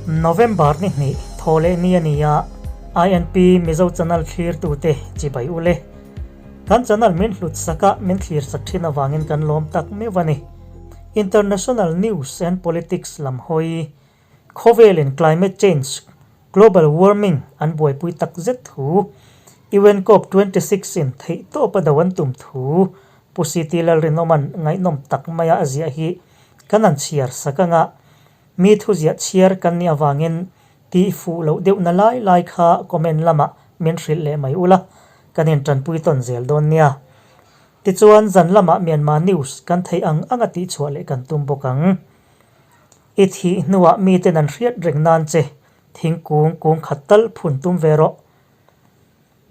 November ni hnih thaw leh ni a ni a, INP Mizo channel thlirtute chibai u le. Kan channel min hlut sak a, min thlir sak thin avangin kan lawm tak meuh a ni. International News and Politics lam hawi Khawvelin climate change, global warming an buaipui tak zet thu, UN Cop 26 in theihtawp a do an tum thu Pu CT Lalrinawma'n ngaihnawm tak maia a ziah hi kan han chhiar sak anga mi thuziah chhiar kan nih avangin tih fuh loh deuhna lai lai kha comment lamah min hrilh leh mai ula, kan intanpui tawn zel dawn nia. Tichuan zan lamah Myanmar news kan theih ang anga tihchhuah leh kan tum bawk ang. I thih hnuah miten an hriat reng nan che thingkung kung khat tal phun tum ve rawh.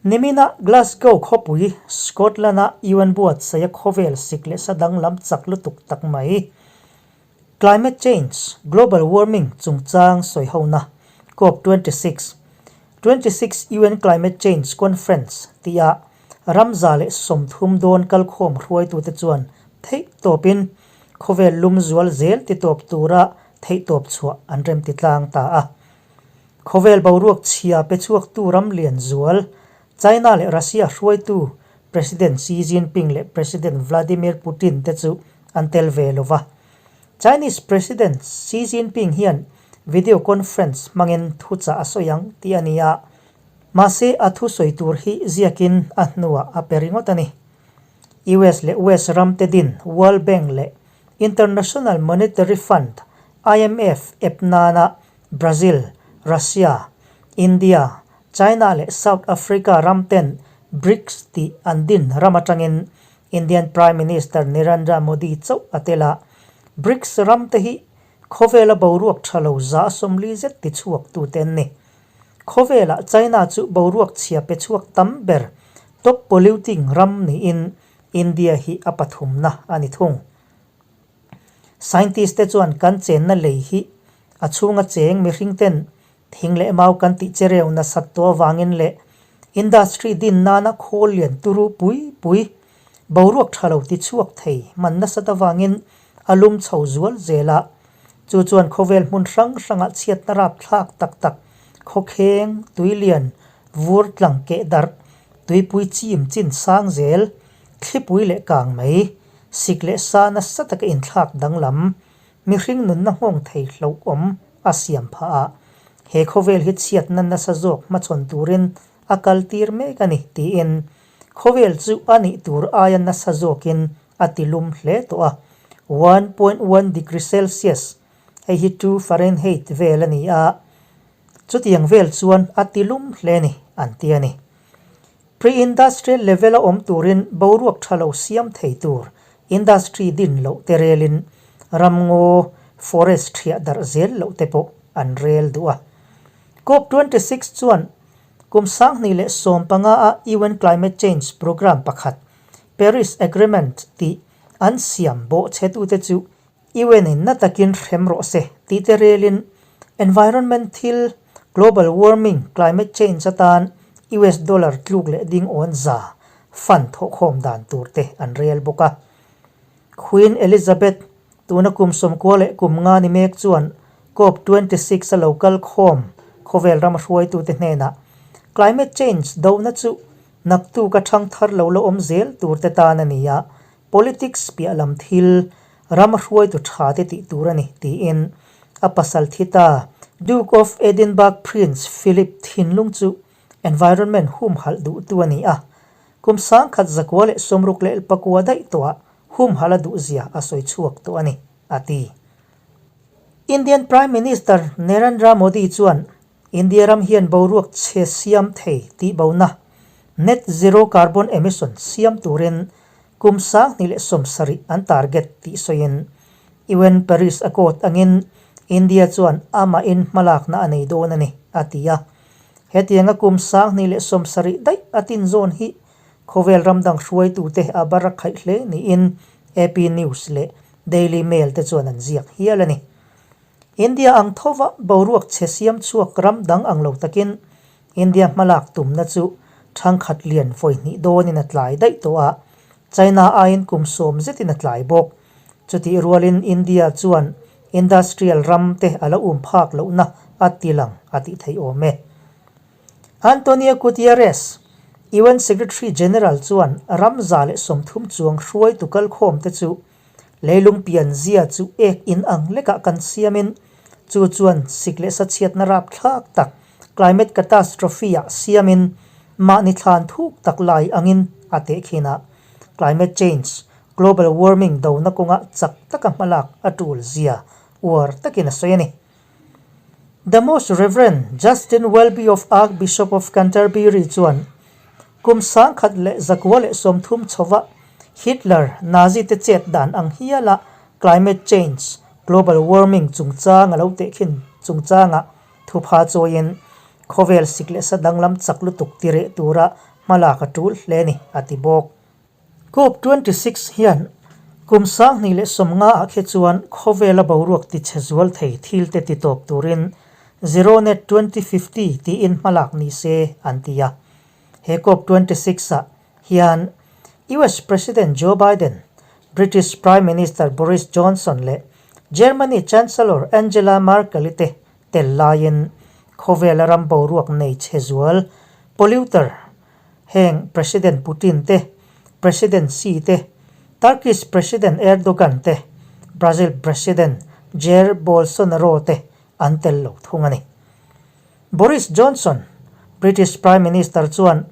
Nimina Glasgow khawpui, Scotland-a UN buatsaia khawvel sik leh sa danglam chak lutuk tak mai. Climate change, global warming chungchang sawihona, Cop 26, 26 UN Climate Change Conference tia ramza leh 30 dawn kalkhawm hruaitute chuan theih tawpin Khawvel lum zual zel ti tawp tura theihtawp chhuah an rem ti tlang ta a. Khawvel boruak chhia pe chhuaktu ram lian zual, China leh Russia hruaitu President Xi Jinping leh President Vladimir Putin te chu an tel ve lo va. Chinese President Xi Jinping hian video conference hmangin thuchah a sawi ang tih a ni a, mahse a thusawi tur hi ziakin a hnuah a pe ringawt a ni. US leh West ram te din World Bank leh International Monetary Fund, IMF, ep nana Brazil, Russia, India, China leh South Africa ram ten BRICS tih an din ram atangin Indian Prime Minister Narendra Modi chauh a tel a. BRICS ram te hi khawvela boruak tha lo 40 zet tichhuak tute an ni. Khawvelah China chu boruak chhia pe chhuak tam ber Top polluting ram niin India hi a pathumna a ni thung. Scientist te chuan kan chenna lei hi a chhunga cheng mihring ten thing leh mau kan tih chereu nasat tawh avangin leh industry din nana khawl lian turu pui pui boruak tha lo ti chhuak thei man nasat avangin a lum chho zual zel a. Chu chuan khawvel hmun hrang hrangah chhiatna rapthlak tak tak khawkheng, tuilian, Vur tlang keh darh, tuipui chim chin sang zel, thlipui leh kang mai, sik leh sa nasa taka inthlak danglam, mihring nunna nghawng thei hlauhawm a siam phah a, he khawvel hi chhiatna nasa zawk hmachhawn turin a kal tir mek a ni tiin khawvel chu a nih tur aia nasa zawkin a ti lum hle tawh a, 1.1 degree Celsius, hei hi 2 Fahrenheit vel a ni a. Chutiang vel chuan a ti lum hle ni, an ti a ni. Pre-industrial level a awm turin boruak tha lo siam thei tur industry din loh te relin ramngaw, forest, thiah darh zel loh te pawh an rel duh a. Cop 26 chuan kum 2015 a UN Climate Change Programme pakhat, Paris Agreement tih an siam bawhchhetute chu UN in na takin hrem rawh se tih te relin environment thil, global warming, climate change atan US dollar tluk leh ding awn za fund thawhkhawm dan tur te an rel bawk a. Queen Elizabeth tuna kum 95 ni mek chuan Cop 26 a lo kal khawm khawvel ram hruaitute hnenah climate change dohna chu naktuk a thang thar lo la awm zel tur te tan a ni a, Politics piah lam thil ram hruaitu tha te tih tur a ni, tiin a pasal thi ta. Duke of Edinburgh Prince Philip thinlung chu environment humhalh duhtu a ni a, kum 1964 daih tawhah humhalh a duhzia a sawi chhuak tawh a ni, a ti. Indian Prime Minister Narendra Modi chuan India ram hian boruak chhe siam thei tih bona, net zero carbon emission, siam turin kum 2070 an target tih sawiin UN Paris Accord angin India chuan amahin hmalakna a nei dawn a ni, a ti a. Hetianga kum 2070 daih a tin zawn hi khawvel ram dang hruaitute a bar a khaih hle niin AP News leh Daily Mail te chuan an ziak hial a ni. India ang thova boruak chhe siam chhuak ram dang ang lo takin India hmalak tumna chu thangkhat lian vawi hnih dawnin a tlai daih tawh a, China aiin kum 10 zetin a tlai bawk. Chutih rualin India chuan Industrial ram te a la um phak lohna a ti lang a tih theih awm e. Antonio Guterres, UN Secretary General chuan ram 130 chuang hruaitu kalkhawm te chu leilung pian zia chu ek in ang lekah kan siamin chu chuan sik leh sachhiatna rapthlak tak, climate catastrophe, ah siamin mahni thlan thuk tak lai angin a tehkhin a. Climate change, global warming dona kawngah chak taka hmalak a tul zia uar takin a sawi a ni. The Most Rev. Justin Welby of Archbishop of Canterbury chuan kum 1930 chhova Hitler, Nazi te chet dan ang hiala climate change, global warming chungchang a lo tehkhin chungchanga thupha chawiin khawvel sik leh sa danglam chak lutuk tireh tura hmalak a tul hle a ni, a ti bawk. Cop 26 hian kum 2050 ah khi chuan khawvela boruak tichhe zual thei thil te titawp turin Zero Net 2050 tiin hmalak ni se an ti a. He Cop 26 ah hian US President Joe Biden, British Prime Minister Boris Johnson leh Germany Chancellor Angela Merkel-i te tel laiin khawvela ram boruak nei chhe zual polluter Heng President Putin te, President Xi te, Turkish President Erdogan te, Brazil President Jair Bolsonaro te an tel lo thung a ni. Boris Johnson, British Prime Minister chuan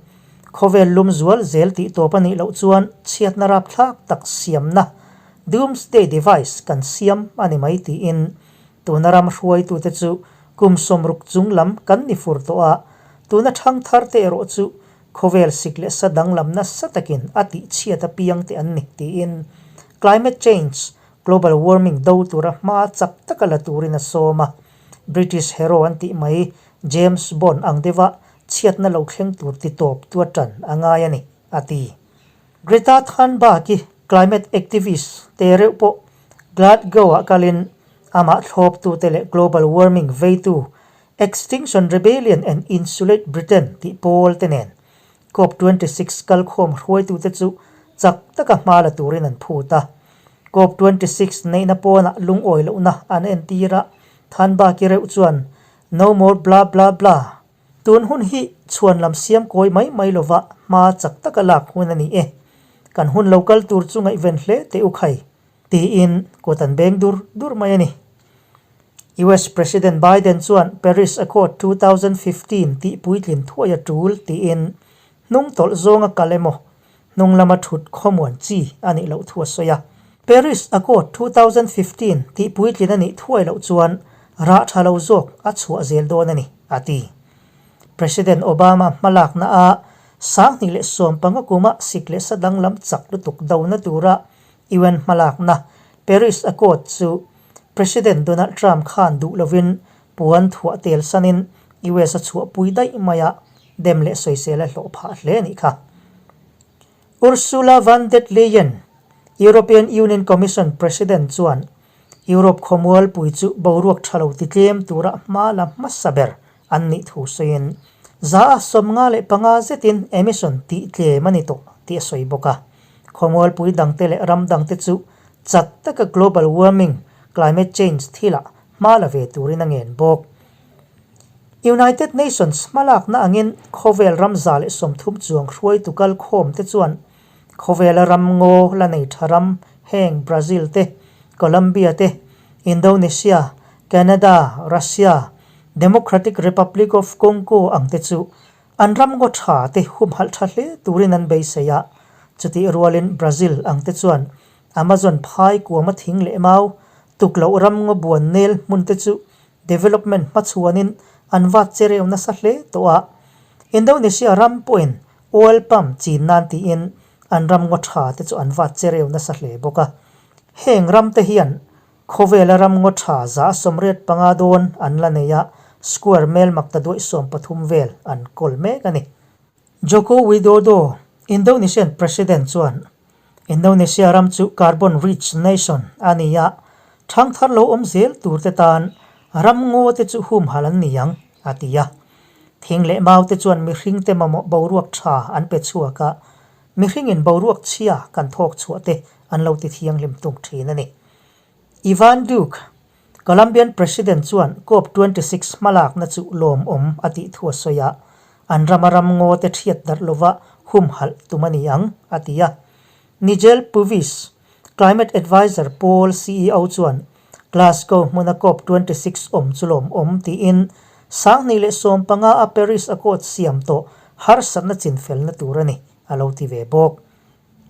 khawvel lum zual zel tih tawp a nih loh chuan chhiatna rapthlak tak siamna Doomsday Device kan siam a ni mai tiin Tuna ram hruaitute chu kum 60 chung lam kan ni fur tawh a, tuna thangthar te erawh chu khawvel sik leh sa danglam nasa takin a tih chhiat apiang te an ni tiin climate change, global warming do tura hma chak taka la turin a sawm a. British hero an tih mai James Bond ang deuha chhiatna lo thleng tur ti tawp tu a tan a ngai a ni, a ti. Greta Thunberg-i climate activist te reuh pawh Glasgow-ah kalin amah thlawptute leh global warming veitu Extinction Rebellion and Insulate Britain tih pawl te nen Cop 26 kalkhawm hruaitute chu chak taka hma la turin an phut a. Cop 26 neihna pawnah lungawi lohna an entir a, Thanbaki reuh chuan No more blah blah blah. Tun hun hi chhuan lam siam kawi mai mai lova hma chak taka lak hun a ni e. Kan hun lo kal tur chu ngaihven hle teh u khai. Tiin kut an beng dur dur mai a ni. US President Biden chuan Paris Accord 2015 tih puitlin thuai a tul tiin hnung tawlh zawnga kal emaw hnung lama thut khawmuan chi a nih loh thu a sawi a. Paris Accord 2015 tih puitlin a nih thuai loh chuan rah tha lo zawk a chhuah zel dawn a ni, a ti. President Obama hmalakna a 2015 kuma sik leh sa danglam chak lutuk dona tura UN hmalakna Paris Accord chu President Donald Trump khan duh lovin puan thuah tel sanin US a chhuahpui daih mai a, dem leh sawisel a hlawh phah hle a nih kha. Ursula von der Leyen, European Union Commission President chuan Europe khawmualpui chu boruak tha lo titlem tura hma la hmasa ber an nih thu sawiin 95% zetin emission tih tlem a ni tawh tih a sawi bawk a. Khawmualpui dangte leh ram dangte chu chak taka global warming, climate change thilah hma la ve turin a ngen bawk. United Nations hmalakna angin khawvel ram 130 chuang hruaitu kalkhawm te chuan khawvela ram ngaw la nei tha ram heng Brazil te, Colombia te, Indonesia, Canada, Russia, Democratic Republic of Congo ang te chu an ram ngaw tha te humhalh tha hle turin an beisei a, chutih rualin Brazil ang te chuan Amazon phai kuama thing leh mau, tukloh ram ngaw buan nel hmun te chu development hmachhuanin an vat che reu nasa hle tawh a. Indonesia ram pawhin oil palm chin nan tiin an ram ngaw tha te chu an vat che reu nasa hle bawk a. Heng ram te hian Khawvela ram ngaw tha 85% dawn an la nei a, square mel 1,830 vel an kawl mek a ni. Joko Widodo, Indonesian President chuan, Indonesia ram chu carbon rich nation a ni a, thangthar lo awm zel tur te tan ram ngaw te chu humhalh an ni ang, a ti a. Thing leh mau te chuan mihring te mamawh boruak tha an pe chhuak a, mihringin boruak chhia kan thawk chhuah te an lo ti thianghlim tung thin a ni. Ivan Duque, Colombian President chuan Cop 26 hmalakna chu lawmawm a tih thu a sawi a, an rama ramngaw te thiat darh lova humhalh tum a ni ang, a ti a. Nigel Purvis, Climate Adviser pawl ceo chuan Glasgow hmuna Cop 26 awm chu lawmawm tiin 2015 a Paris Accord siam tawh harsatna chinfelna tur a ni, a lo ti ve bawk.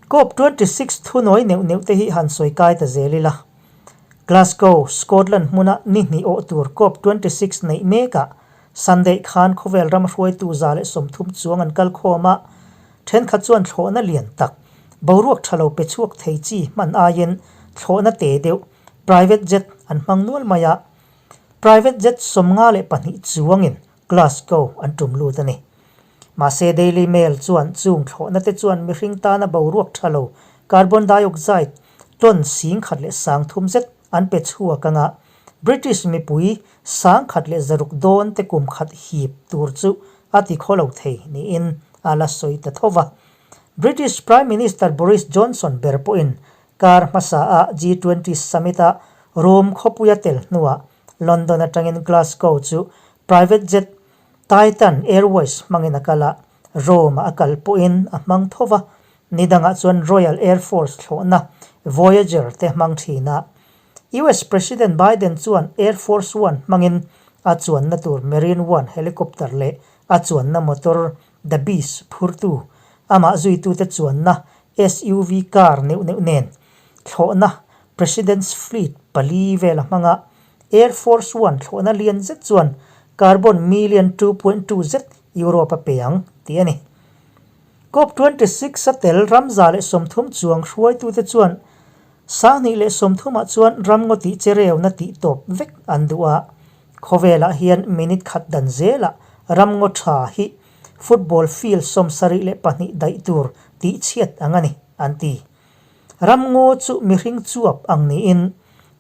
Cop 26 thunawi neuh neuh te hi han sawi kai ta zel ila. Glasgow, Scotland hmuna ni hnih awh tur Cop 26 neih mekah Sunday khan khawvel ram hruaitu 130 chuang an kal khawm a, thenkhat chuan thlawhna lian tak, boruak tha lo pe chhuak thei chi hman aiin thlawhna te deuh, private jet, an hmang nual mai a. Private jet 52 chuangin Glasgow an tum lut a ni. Mahse Daily Mail chuan chung thlawhna te chuan mihring tana boruak tha lo carbon dioxide ton 10,300 zet an pe chhuak anga British mipui 1,600 dawn te kum khat hip tur chu a ti khaw lo thei niin a la sawi ta tho va. British Prime Minister Boris Johnson ber pawhin kar hmasa a G20 summit a Rome khawpuia tel hnuah London atangin Glasgow chu private jet Titan Airways hmangin a kal a, Rome-ah a kal pawhin a hmang tho va, ni dangah chuan Royal Air Force thlawhna Voyager te hmang thin a. US President Biden chuan Air Force One hmangin a chuanna tur Marine One helicopter leh a chuanna motor The Beast phurtu, amah zuitute chuanna SUV car neuh neuh nen thlawhna President's Fleet pali vel a hmang a, Air Force One thlawhna lian zet chuan carbon million 2.2 zet Europe a pe ang tih a ni. Cop 26 a tel ram 130 chuang hruaitute chuan 2030 ah chuan ramngaw tih chereuna tih tawp vek an duh a, khawvelah hian minute khat dan zelah ramngaw tha hi football field 72 daih tur tih chhiat ang a ni, an ti. Ramngaw chu mihring chuap ang niin,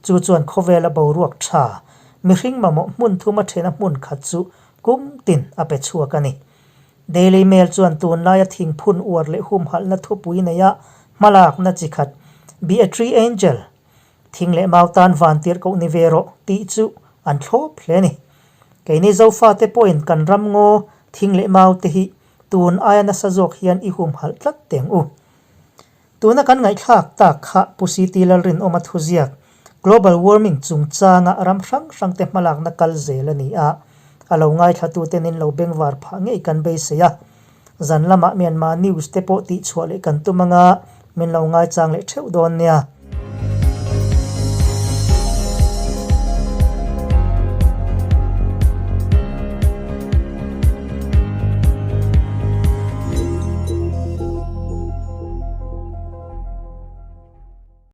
chu chuan khawvela boruak tha, mihring mamawh hmun thuma thena hmun khat chu kum tin a pe chhuak a ni. Daily Mail chuan tunlaia thingphun uar leh humhalhna thupui neia hmalakna chi khat, Be a tree angel, thing leh mau tan van tirh koh ni ve rawh, tih chu an thlawp hle a ni. Keini Zofate pawhin kan ramngaw thing leh mau te hi tun aia nasa zawk hian i humhalh tlat teng u. Tuna kan ngaihthlak tak kha Pu CT Lalrinawma thuziak Global Warming chungchanga ram hrang hrangte hmalakna kal zel a ni a, a lo ngaithlatute nin lo bengvar phah ngei kan beisei a. Zan lamah Myanmar News te pawh tihchhuah leh kan tum anga min lo ngaichang leh theuh dawn nia.